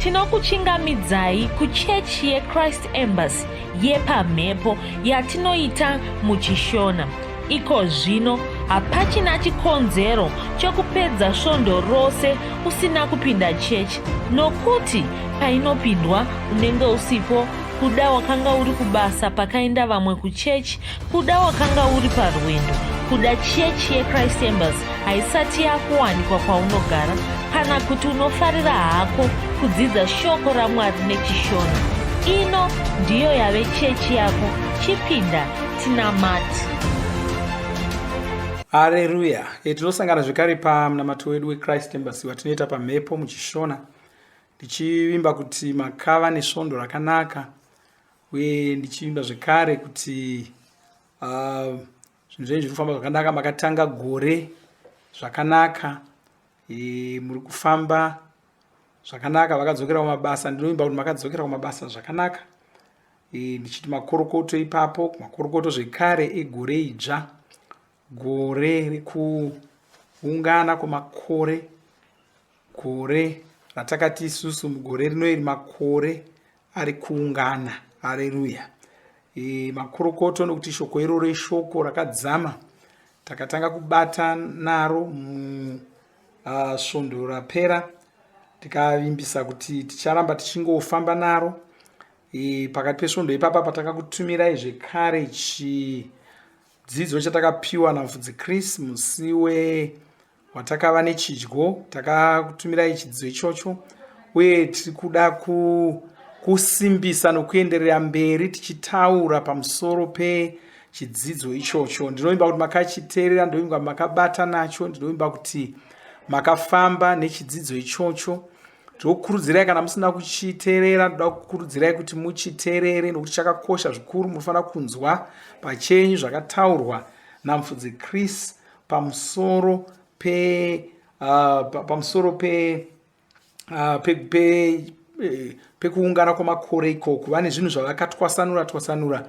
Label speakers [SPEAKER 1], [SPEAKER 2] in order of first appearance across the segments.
[SPEAKER 1] Tinokuchingamidzai kuchechi yeChrist Embassy yepamhepo yatinoita muchiShona. Iko zvino hapachina chikonzero chokupedza svondo rose usina kupinda chechi nokuti painopindwa unenge usipo kuda wakanga uri kubasa pakaenda vamwe kuchechi kuda wakanga uri parwendo kuda chechi yechrist embassy haisati yakuwanikwa kwaunogara kana kuti unofarira hako kudzidza shoko ramwari nechishona ino ndiyo yave chechi yako chipinda tinamati
[SPEAKER 2] hareruya e, tinosangana zvekare pamunamato wedu wechrist embassy watinoita pamhepo muchishona ndichivimba kuti makava nesvondo rakanaka uye ndichivimba zvekare kuti ah, zvinhu zvenyu zviri kufamba zvakanaka makatanga gore zvakanaka e, muri kufamba zvakanaka vakadzokera kumabasa ndinovimba kuti makadzokera kumabasa zvakanaka e, ndichiti makorokoto ipapo makorokoto zvekare egore idzva gore rekuungana kwemakore Gore ratakati isusu mugore rino iri makore ari kuungana. Hareruya. E, makorokoto nokuti shoko iroro ishoko rakadzama. Takatanga kubata naro musvondo uh, rapera tikavimbisa kuti ticharamba tichingofamba naro e, pakati pesvondo ipapa patakakutumirai zvekare chidzidzo chatakapiwa namufudzi Chris musi we watakava nechidyo takakutumirai chidzidzo ichocho uye tiri kuda ku, kusimbisa nokuenderera mberi tichitaura pamusoro pechidzidzo ichocho ndinovimba kuti makachiteerera ndinovimba makabata nacho ndinovimba kuti makafamba nechidzidzo ichocho tinokurudzirai kana musina kuchiteerera ndoda kukurudzirai kuti muchiteerere nokuti chakakosha zvikuru munofanira kunzwa pachenyu zvakataurwa namufudzi chris pamusoro pe uh, pamusoro pe uh, pe, pe eh, pekuungana kwamakore ikoko vane zvinhu zvavakatwasanura twasanura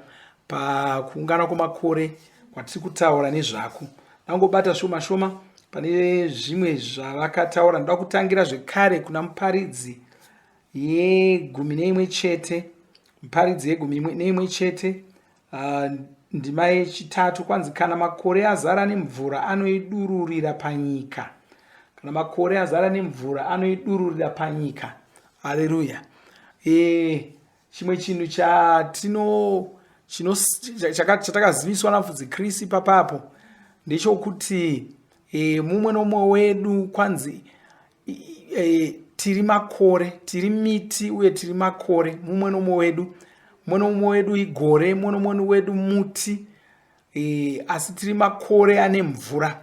[SPEAKER 2] pakuungana kwamakore kwatiri kutaura nezvako ndangobata shoma shoma pane zvimwe zvavakataura ndoda kutangira zvekare kuna muparidzi yegumi neimwe chete muparidzi yegumi neimwe chete Uh, ndima yechitatu kwanzi kana makore azara nemvura anoidururira panyika kana makore azara nemvura anoidururira panyika haleluya e, chimwe chinhu chatino chatakaziviswa namfudzi Chris ipapapo ndechokuti e, mumwe nomumwe wedu kwanzi e, tiri makore tiri miti uye tiri makore mumwe nomumwe wedu mumwe nomumwe wedu igore mumwe nomumwe wedu muti e, asi tiri makore ane mvura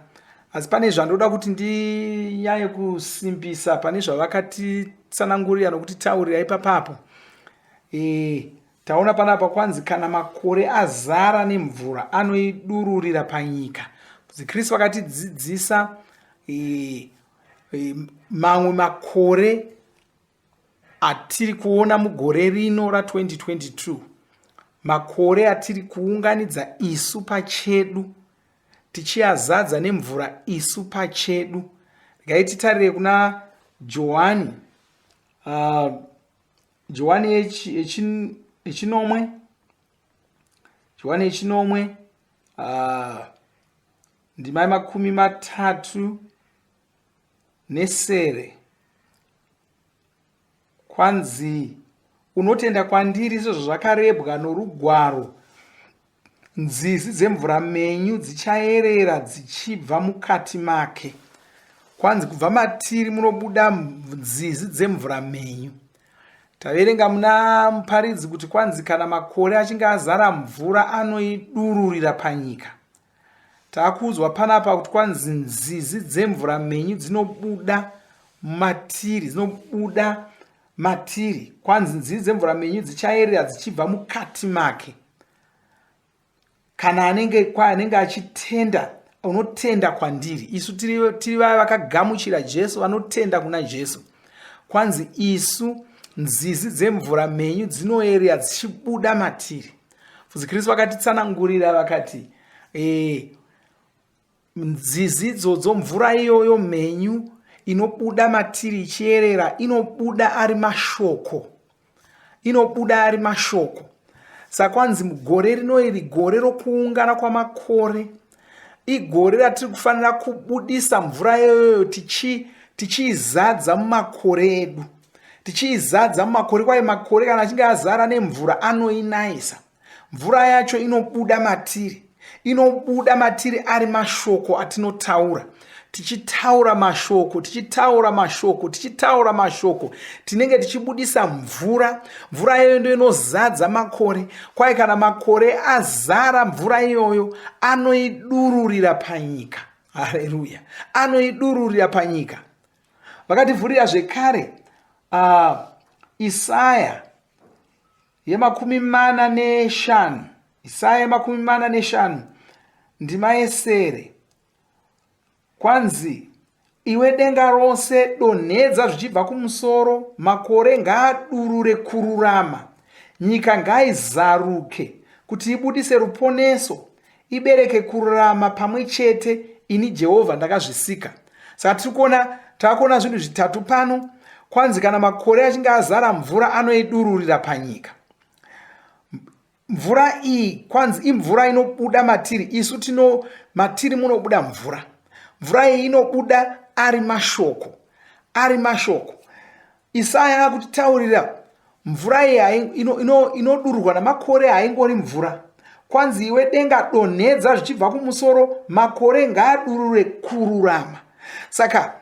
[SPEAKER 2] asi pane zvandoda kuti ndinyanye kusimbisa pane zvavakatitsanangurira nokutitaurira ipapapo e, Taona panapa kwanzi kana makore azara nemvura anoidururira panyika. Kristu vakatidzidzisa e, e, mamwe makore atiri kuona mugore rino ra2022 makore atiri kuunganidza isu pachedu tichiazadza nemvura isu pachedu regai titarire kuna johani uh, Johani yechinomwe Johani yechinomwe uh, ndima yemakumi matatu nesere kwanzi unotenda kwandiri sezvo zvakarebwa norugwaro Nzizi dzemvura mhenyu dzichaerera dzichibva mukati make. Kwanzi kubva matiri munobuda nzizi dzemvura mhenyu. Taverenga muna Muparidzi kuti kwanzi kana makore achinge azara mvura anoidururira panyika. Takuudzwa panapa kuti kwanzi nzizi dzemvura mhenyu dzinobuda matiri, dzinobuda matiri. Kwanzi nzizi dzemvura mhenyu dzichaerera dzichibva mukati make. Kana anenge kwaanenge achitenda unotenda kwandiri. Isu tiri tiri vaya vakagamuchira Jesu vanotenda kuna Jesu. Kwanzi isu nzizi dzemvura mhenyu dzinoerera dzichibuda matiri. Mufudzi Kristu vakatitsanangurira vakati eh, nzizi idzodzo mvura iyoyo mhenyu inobuda matiri ichiyerera inobuda ari mashoko inobuda ari mashoko saka kwanzi mugore rino iri gore rokuungana kwamakore igore ratiri kufanira kubudisa mvura iyoyo tichiizadza mumakore edu tichiizadza mumakore kwaye makore kana achinge azara nemvura anoinayisa mvura yacho inobuda matiri inobuda matiri ari mashoko atinotaura tichitaura mashoko tichitaura mashoko tichitaura mashoko tinenge tichibudisa mvura mvura iyoyo ndo inozadza makore kwai kana makore azara mvura iyoyo anoidururira panyika hareruya anoidururira panyika vakativhurira zvekare uh, isaya yemakumi mana neshanu Isaya yemakumi mana neshanu ndima yesere kwanzi iwe denga rose donhedza zvichibva kumusoro makore ngaadurure kururama nyika ngaizaruke kuti ibudise ruponeso ibereke kururama pamwe chete ini jehovha ndakazvisika saka tiri kuona takakuona zvinhu zvitatu pano kwanzi kana makore achinge azara mvura anoidururira panyika mvura iyi kwanzi imvura inobuda matiri isu tino matiri munobuda mvura mvura iyi inobuda ari mashoko ari mashoko isaya akutitaurira mvura iyi inodururwa namakore haingori mvura kwanzi iwe denga donhedza zvichibva kumusoro makore ngaadurure kururama saka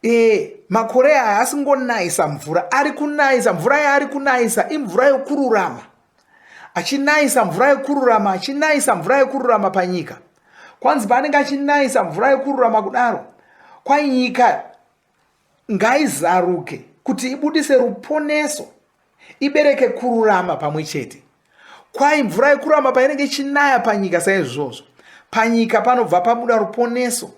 [SPEAKER 2] e, makore aya asingonayisa mvura ari kunayisa mvura yaari kunayisa imvura yokururama achinayisa mvura yekururama achinayisa mvura yekururama panyika kwanzi paanenge achinayisa mvura yekururama kudaro kwanyika ngaizaruke kuti ibudise ruponeso ibereke kururama pamwe chete kwai mvura yekururama painenge ichinaya panyika saizvozvo panyika panobva pabuda ruponeso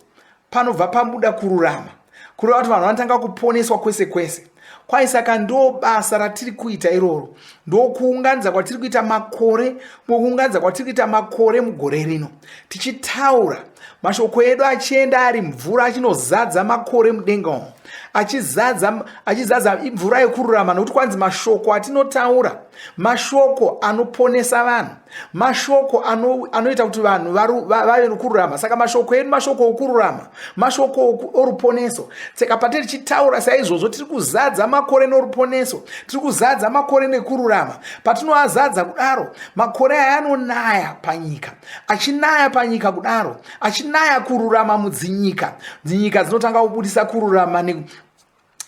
[SPEAKER 2] panobva pabuda kururama kureva kuti vanhu vanotanga kuponeswa kwese kwese kwai saka ndo basa ratiri kuita iroro ndokuunganidza kwatiri kuita makore kuunganidza kwatiri kuita makore mugore rino tichitaura mashoko edu achienda ari mvura achinozadza makore mudenga umu achizadza achizadza mvura yekururama nokuti kwanzi mashoko atinotaura mashoko anoponesa vanhu mashoko anoita kuti vanhu vave nokururama saka mashoko edu mashoko okururama mashoko oruponeso saka patiri tichitaura saizvozvo tiri kuzadza makore noruponeso tiri kuzadza makore nekururama patinoazadza kudaro makore aya anonaya panyika achinaya panyika kudaro achinaya kururama mudzinyika dzinyika dzinotanga kubudisa kururama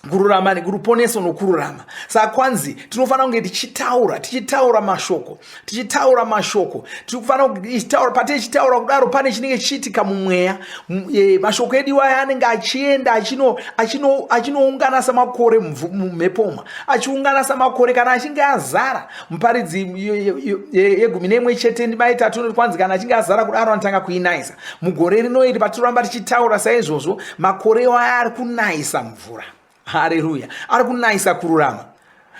[SPEAKER 2] kururama nekuruponeso nokururama saka kwanzi tinofanira kunge tichitaura tichitaura mashoko tichitaura mashoko tinofanira tichitaura patee tichitaura kudaro pane chinenge chichiitika mumweya e, mashoko edu iwaya anenge achienda achinoungana samakore mumhepo uma achiungana samakore kana achinge azara muparidzi yegumi neimwe chete ndima itatu inoti kwanzi kana achinge azara kudaro anotanga kuinayisa mugore rino iri patiroramba tichitaura saizvozvo makore iwaya ari kunayisa mvura hareruya ari kunayisa kururama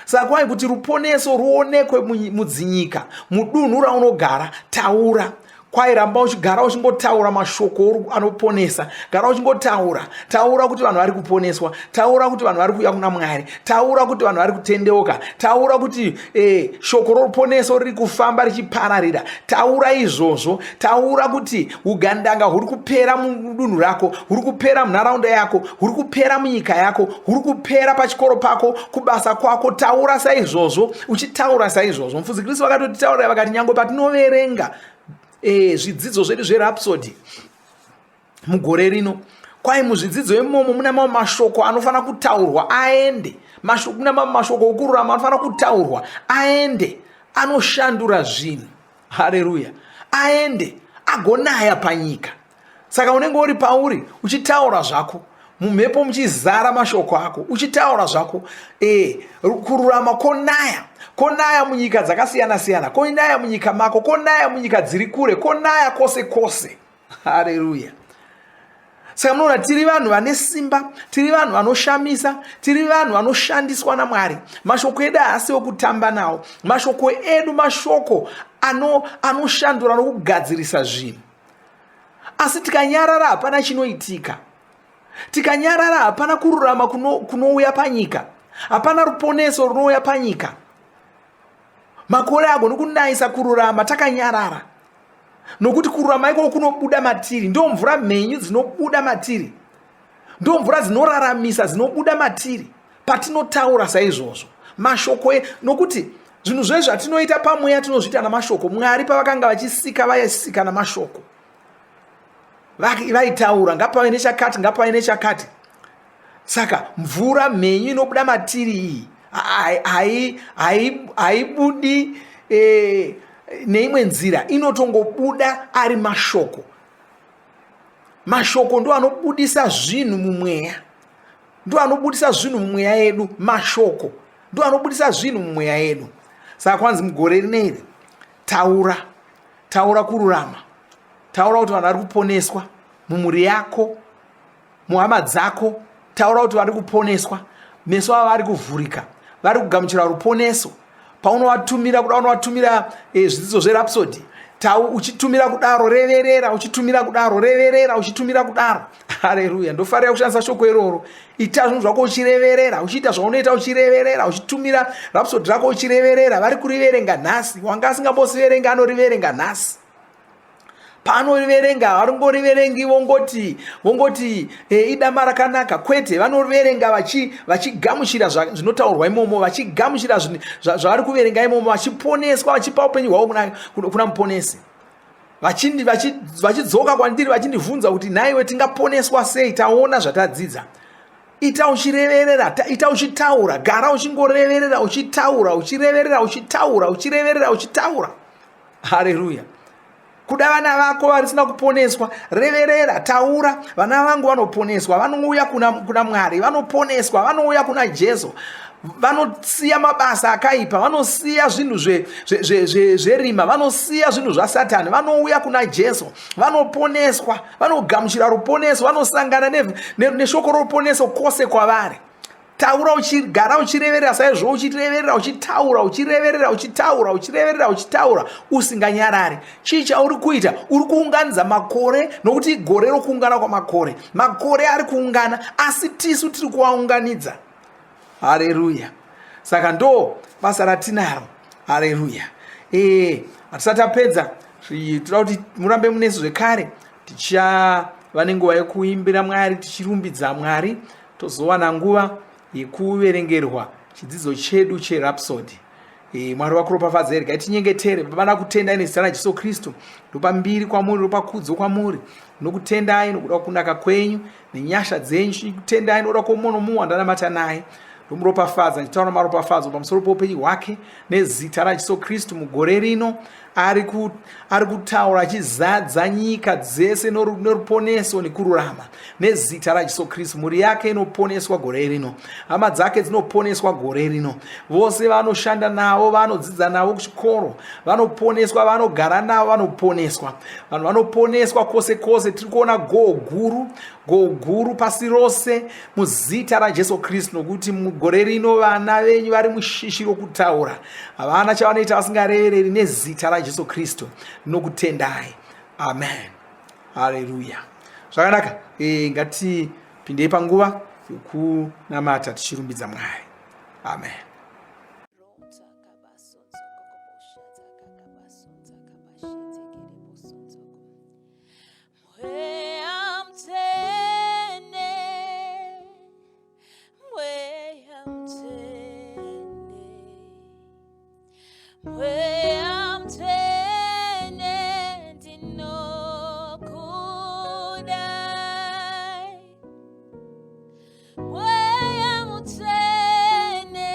[SPEAKER 2] saka kwai kuti ruponeso ruonekwe mudzinyika mudunhu raunogara taura kwai ramba uchigara uchingotaura mashoko anoponesa gara uchingotaura taura kuti vanhu vari kuponeswa taura kuti vanhu vari kuuya kuna mwari taura kuti vanhu vari kutendeuka taura kuti eh, shoko roruponeso riri kufamba richipararira taura izvozvo taura kuti ugandanga huri kupera mudunhu rako huri kupera munharaunda yako huri kupera munyika yako huri kupera pachikoro pako kubasa kwako taura saizvozvo uchitaura saizvozvo mufudzi kristu vakatotitaurira vakati nyange patinoverenga e, zvidzidzo zvedu zverapsody mugore rino kwai muzvidzidzo imomo mune mamwe mashoko anofanira kutaurwa aende mune mamwe mashoko okururama anofanira kutaurwa aende anoshandura zvinhu hareruya aende agonaya panyika saka unenge uri pauri uchitaura zvako mumhepo muchizara mashoko ako uchitaura zvako e, kururama konaya konaya munyika dzakasiyana siyana konaya munyika mako konaya munyika dziri kure konaya kwose kwose hareruya saka munoona tiri vanhu vane simba tiri vanhu vanoshamisa tiri vanhu vanoshandiswa namwari mashoko edu haasi okutamba nawo mashoko edu mashoko anoshandura ano nokugadzirisa zvinhu asi tikanyarara hapana chinoitika. Tikanyarara hapana kururama kunouya kuno panyika, hapana ruponeso runouya panyika. Makore agoni kunayisa kururama takanyarara, nokuti kururama ikoko kunobuda matiri. Ndo mvura mhenyu dzinobuda matiri, ndo mvura dzinoraramisa dzinobuda matiri patinotaura saizvozvo mashoko e nokuti zvinhu zve zvatinoita pamweya tinozviita namashoko. Mwari pavakanga vachisika vaisika namashoko, vaitaura ngapave nechakati, ngapave nechakati. Saka mvura mhenyu inobuda matiri iyi haibudi e, neimwe nzira, inotongobuda ari mashoko. Mashoko ndo anobudisa zvinhu mumweya, ndo anobudisa zvinhu mumweya yedu. Mashoko ndo anobudisa zvinhu mumweya yedu. Saka kwanzi mugore rineri, taura, taura kururama, taura kuti vanhu vari kuponeswa mumhuri yako, muhama dzako, taura kuti vari kuponeswa, meso avo ari kuvhurika, vari kugamuchira ruponeso. Paunovatumira kuda, unovatumira eh, zvidzidzo zverapsody, tau uchitumira kudaro, reverera uchitumira kudaro, reverera uchitumira kudaro. Hareruya! Ndofarira kushandisa shoko iroro. Ita zvinhu zvako uchireverera, uchiita zvaunoita uchireverera, uchitumira rapsody rako uchireverera. Vari kuriverenga nhasi, wanga asingambosiverenga anoriverenga nhasi. Paanoriverenga haringoriverengi vongoti vongoti e, idama rakanaka. Kwete, vanoverenga vachigamuchira zvinotaurwa imomo, vachigamuchira zvavari kuverenga imomo, vachiponeswa, vachipa upenyu hwavo kuna, kuna muponesi, vachidzoka kwandiri vachindibvunza kuti nhaiwe tingaponeswa sei, taona zvatadzidza. Ita uchireverera, ita uchitaura, gara uchingoreverera uchitaura, uchireverera uchitaura, uchireverera uchitaura. Hareruya! Kuda vana vako varisina kuponeswa, reverera, taura, vana vangu vanoponeswa, vanouya kuna, kuna Mwari, vanoponeswa, vanouya kuna Jesu, vanosiya mabasa akaipa, vanosiya zvinhu zverima, vanosiya zvinhu zvaSatani, vanouya kuna Jesu, vanoponeswa, vanogamuchira ruponeso, vanosangana neshoko roruponeso kwose kwavari. Taura uchigara uchireverera saizvo, uchireverera uchitaura, uchireverera uchitaura, uchireverera uchitaura, usinganyarari. Chii chauri kuita? Uri kuunganidza makore, nokuti igore rokuungana kwamakore. Makore ari kuungana, asi tisu tiri kuaunganidza. Hareruya! Saka ndo basa ratinaro. Hareruya! Ee, hatisati tapedza, toda kuti murambe munesu zvekare. Tichava nenguva yekuimbira Mwari, tichirumbidza Mwari, tozowana nguva yekuverengerwa chidzidzo chedu cherapsody. E, Mwari vakuropafadze. Regai tinyengetere. Baba, ndakutendai nezita raJesu Kristu. Ndopa mbiri kwamuri, ndopa kudzo kwamuri. Nokutendai nokuda kunaka kwenyu nenyasha dzenyu. Kutendai nokuda kwomumwe nomumwe wandanamata naye. Ndomuropafadza ndichitaura maropafadzo pamusoro poupenyu hwake nezita raJesu Kristu. Mugore rino ari kutaura achizadza nyika dzese noruponeso nekururama nezita raJesu Kristu. Mhuri yake inoponeswa gore rino, hama dzake dzinoponeswa gore rino, vose vanoshanda navo, vanodzidza navo kuchikoro vanoponeswa, vanogara navo vanoponeswa, vanhu vanoponeswa kwose kwose. Tiri kuona goo guru, goo guru pasi rose muzita raJesu Kristu, nokuti mugore rino vana venyu vari mushishi rokutaura, havana chavanoita vasingarevereri nezita raJesu Kristu. Nokutendai, amen. Haleluya! Zvakanaka. E, ngatipindei panguva yokunamata tichirumbidza Mwari. Amen.
[SPEAKER 1] Mweya Mutsvene, Mweya Mutsvene, Mweya Mutsvene, ndinokudai. Mweya Mutsvene.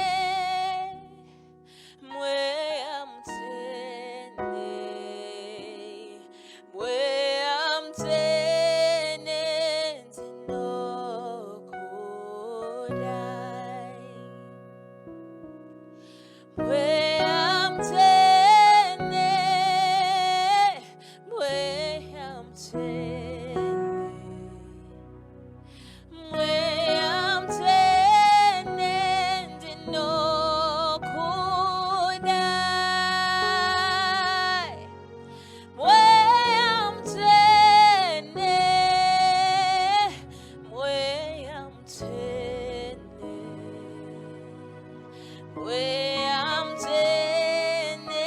[SPEAKER 1] Mweya Mutsvene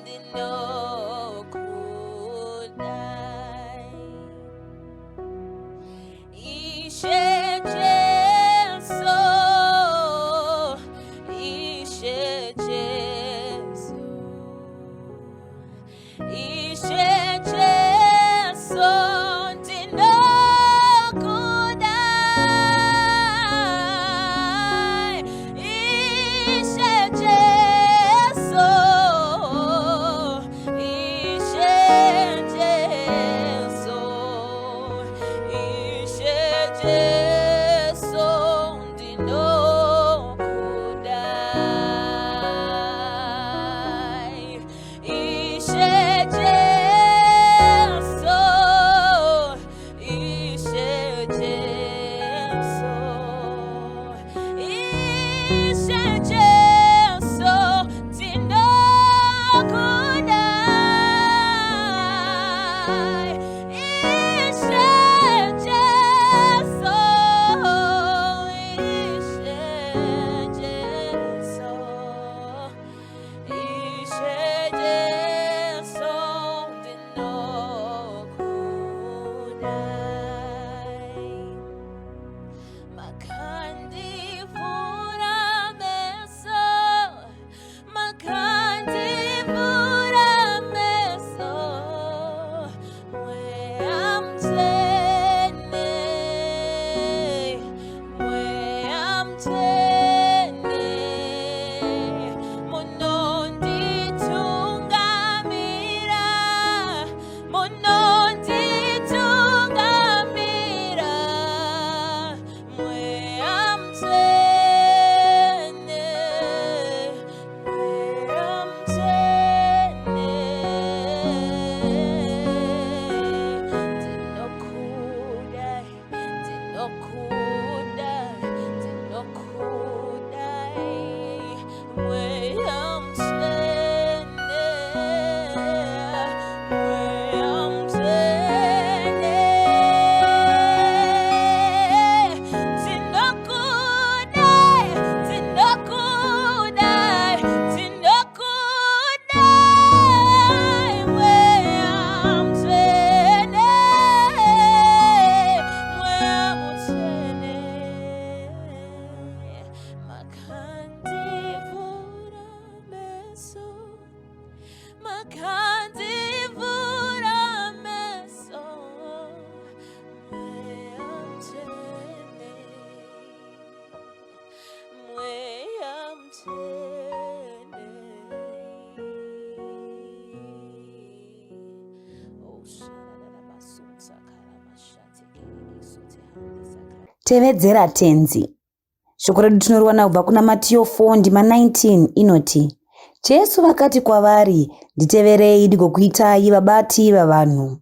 [SPEAKER 1] ndinokudai. Ishe Jesu, Ishe Jesu, Ishe Jesu, ndinokudai. Ishe Jesu, Ishe Jesu, Ishe Jesu, ndinokudai. Ishe Jesu, Ishe Jesu, Ishe Jesu, ndinokudai. Ishe Jesu, Ishe Jesu. Ishe Jesu ndinokudai. Makandivhura meso, makandivhura meso, Mweya Mutsvene, Mweya Mutsvene, munonditungamira, munonditungamira, Mweya Mutsvene, Mweya Mutsvene, ndinokudai, ndinokudai, ndinokudai, Mweya Mutsvene, Mweya Mutsvene, ndinokudai, ndinokudai, ndinokudai, Mweya Mutsvene, Mweya Mutsvene, makandivhura meso, makandivhura meso, Mweya Mutsvene, Mweya Mutsvene. Oh,
[SPEAKER 3] Tevedzera Tenzi. Shoko redu tinoriwana kubva kuna Matiyo 4 ndima 19 inoti, Jesu vakati kwavari, Nditeverei ndigokuitai vabati vavanhu.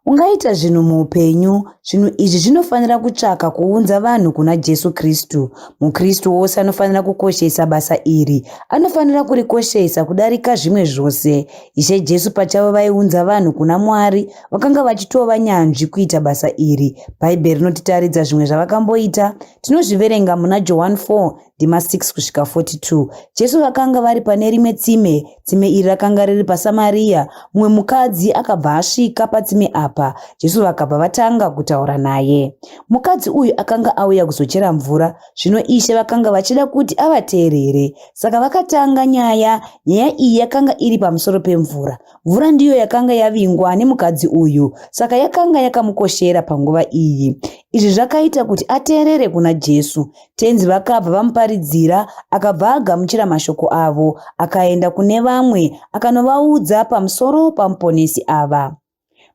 [SPEAKER 3] Ungaita zvinhu muupenyu, zvinhu izvi zvinofanira kutsvaka kuunza vanhu kuna Jesu Kristu. MuKristu wose anofanira kukoshesa basa iri, anofanira kurikoshesa kudarika zvimwe zvose. Ishe Jesu pachavo vaiunza vanhu kuna Mwari, vakanga vachitova nyanzvi kuita basa iri. Bhaibheri rinotitaridza zvimwe zvavakamboita. Tinozviverenga muna Johani 4 ndima 6 kusvika 42. Jesu vakanga vari pane rimwe tsime. Tsime iri rakanga riri paSamaria. Mumwe mukadzi akabva asvika patsime apa. Jesu vakabva vatanga kutaura naye. Mukadzi uyu akanga auya kuzochera mvura. Zvino Ishe vakanga vachida kuti avateerere. Saka vakatanga nyaya. Nyaya iyi yakanga iri pamusoro pemvura. Mvura ndiyo yakanga yavingwa nemukadzi uyu, saka yakanga yakamukoshera panguva iyi. Izvi zvakaita kuti ateerere kuna Jesu. Tenzi vakabva vamuparidzira, akabva agamuchira mashoko avo, akaenda kune vamwe akanovaudza pamusoro paMuponesi ava.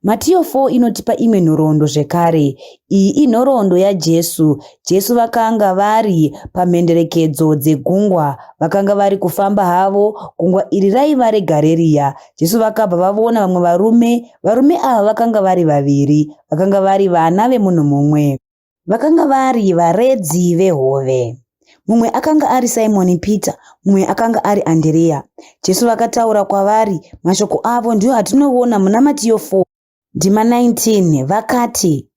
[SPEAKER 3] Matiyo 4 inotipa imwe nhoroondo zvekare. Iyi inhoroondo yaJesu. Jesu vakanga vari pamhenderekedzo dzegungwa. Vakanga vari kufamba havo. Gungwa iri raiva reGareriya. Jesu vakabva vavona vamwe varume. Varume ava vakanga vari vaviri. Vakanga vari vana vemunhu mumwe. Vakanga vari varedzi vehove. Mumwe akanga ari Simoni Pita, mumwe akanga ari Andereya. Jesu vakataura kwavari, mashoko avo ndiwo atinoona muna Matiyo 4 ndima 19, vakati,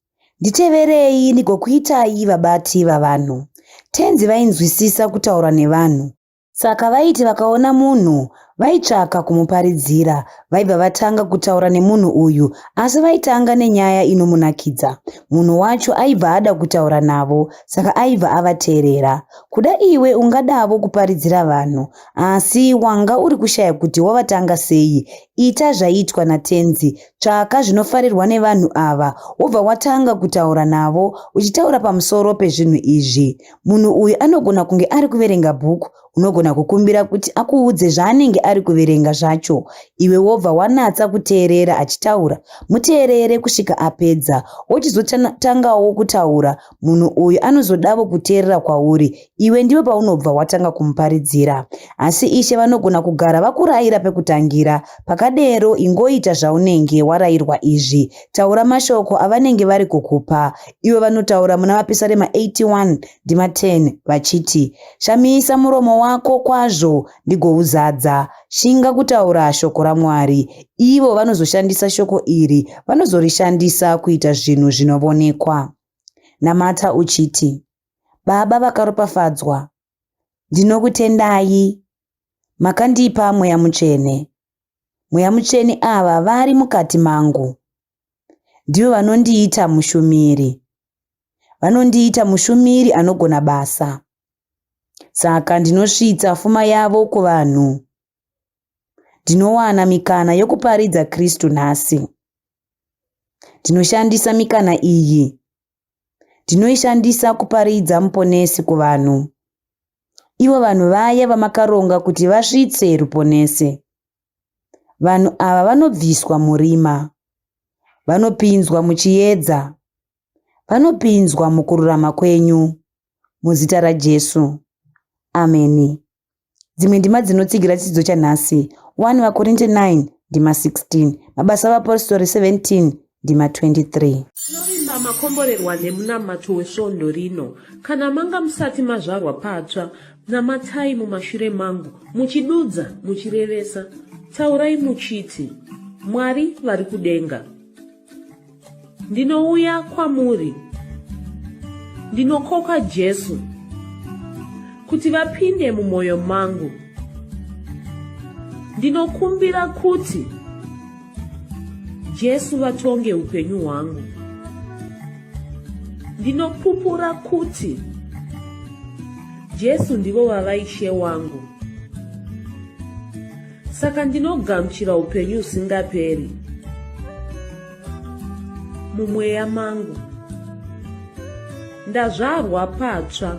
[SPEAKER 3] Nditeverei ndigokuitai vabati vavanhu. Tenzi vainzwisisa kutaura nevanhu. Saka vaiti vakaona munhu, vaitsvaka kumuparidzira. Vaibva vatanga kutaura nemunhu uyu, asi vaitanga nenyaya inomunakidza. Munhu wacho aibva ada kutaura navo, saka aibva avateerera. Kuda iwe ungadavo kuparidzira vanhu, asi wanga uri kushaya kuti wavatanga sei. Ita zvaiitwa naTenzi. Tsvaka zvinofarirwa nevanhu ava, wobva watanga kutaura navo uchitaura pamusoro pezvinhu izvi. Munhu uyu anogona kunge ari kuverenga bhuku, unogona kukumbira kuti akuudze zvaanenge ari kuverenga zvacho. Iwe wobva wanatsa kuteerera achitaura. Muteerere kusvika apedza, wochizotangawo kutaura. Munhu uyu anozodavo kuteerera kwauri. Iwe ndiwe paunobva watanga kumuparidzira. Asi Ishe vanogona kugara vakuraira pekutangira. Pakadero ingoita zvaunenge warairwa izvi. Taura mashoko avanenge vari kukupa. Ivo vanotaura muna Mapisarema 81 ndima 10 vachiti, Shamisa muromo wako kwazvo ndigouzadza. Shinga kutaura shoko raMwari. Ivo vanozoshandisa shoko iri vanozorishandisa kuita zvinhu zvinovonekwa. Namata uchiti, Baba vakaropafadzwa, ndinokutendai. Makandipa Mweya Mutsvene. Mweya Mutsvene ava vari mukati mangu. Ndivo vanondiita mushumiri. Vanondiita mushumiri anogona basa. Saka ndinosvitsa fuma yavo kuvanhu. Ndinowana mikana yokuparidza Kristu nhasi. Ndinoshandisa mikana iyi. Ndinoishandisa kuparidza Muponesi kuvanhu. Ivo vanhu vaya vamakaronga kuti vasvitse ruponese. Vanhu ava vanobviswa murima. Vanopinzwa muchiedza. Vanopinzwa mukururama kwenyu. Muzita raJesu. Ameni. Dzimwe ndima dzinotsigira chidzidzo chanhasi 1 VaKorinte 9 ndima 16, Mabasa aVapostori 17 ndima 23.
[SPEAKER 1] Tinovimba makomborerwa nemunamato wesvondo rino. Kana manga musati mazvarwa patsva, namatai mumashure mangu muchidudza muchirevesa. Taurai muchiti, Mwari vari kudenga. Ndinouya kwamuri. Ndinokoka Jesu kuti vapinde mumwoyo mangu. Ndinokumbira kuti Jesu vatonge upenyu hwangu. Ndinopupura kuti Jesu ndivo vava Ishe wangu. Saka ndinogamuchira upenyu husingaperi mumweya mangu. Ndazvarwa patsva.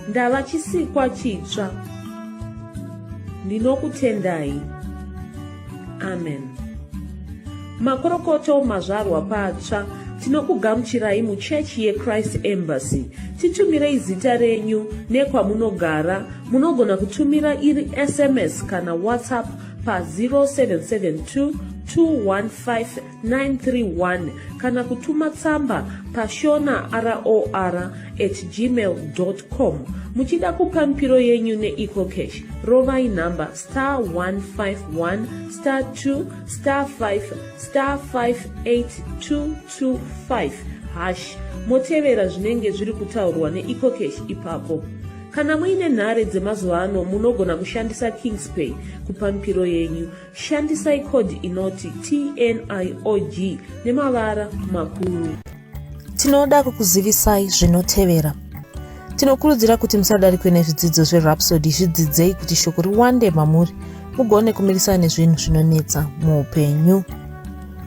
[SPEAKER 1] Ndava chisikwa chitsva. Ndinokutendai. Amen. Makorokoto mazvarwa patsva tinokugamuchirai muchechi yeChrist Embassy. Titumirei zita renyu nekwamunogara. Munogona kutumira iri SMS kana WhatsApp pa 0772 215 931 kana kutuma tsamba pashona ror at gmail com. Muchida kupa mipiro yenyu neEcoCash, rovai nhamba star 151 star 2 star 5 star 58225 hash motevera zvinenge zviri kutaurwa neEcoCash ipapo. Kana muine nhare dzemazuva ano munogona kushandisa Kingspay kupa mipiro yenyu. Shandisai code inoti TNIOG nemavara makuru. Tinoda kukuzivisai zvinotevera. Tinokurudzira kuti musadarikwe nezvidzidzo zveRhapsody, zvidzidzei kuti shoko riwande mamuri mugone kumirisana nezvinhu zvinonetsa muupenyu.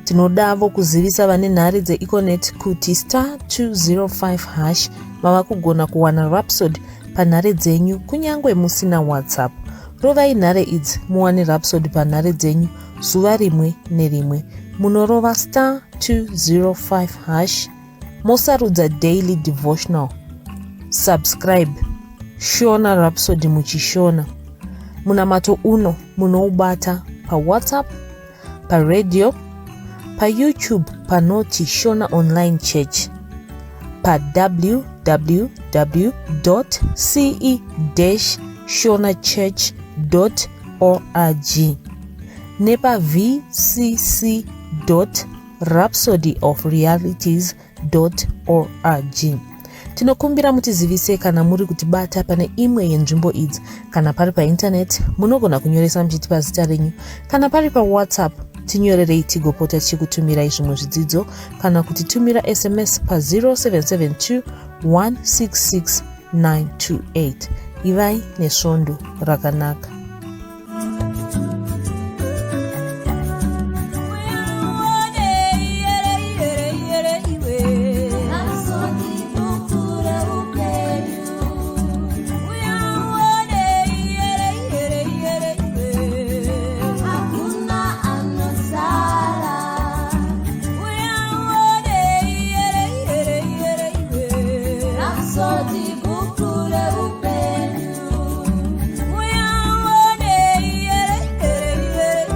[SPEAKER 1] Tinodavo kuzivisa vane nhare dzeEconet kuti star 205 hash mava kugona kuwana Rhapsody panhare dzenyu kunyange musina WhatsApp. Rovai nhare idzi muwane Rhapsody panhare dzenyu zuva rimwe nerimwe. Munorova star 205 hash mosarudza daily devotional. Subscribe Shona Rhapsody muchishona. Munamato uno munoubata paWhatsApp, paradio, paYouTube panoti Shona Online Church, pa www.ce-shonachurch.org nepa vcc.rhapsodyofrealities.org. Tinokumbira mutizivise kana muri kutibata pane imwe yenzvimbo idzi. Kana pari paintaneti, munogona kunyoresa muchitipa zita renyu. Kana pari paWhatsApp, tinyorerei tigopota tichikutumirai zvimwe zvidzidzo kana kutitumira SMS pa 0772 166 928. Ivai nesvondo rakanaka.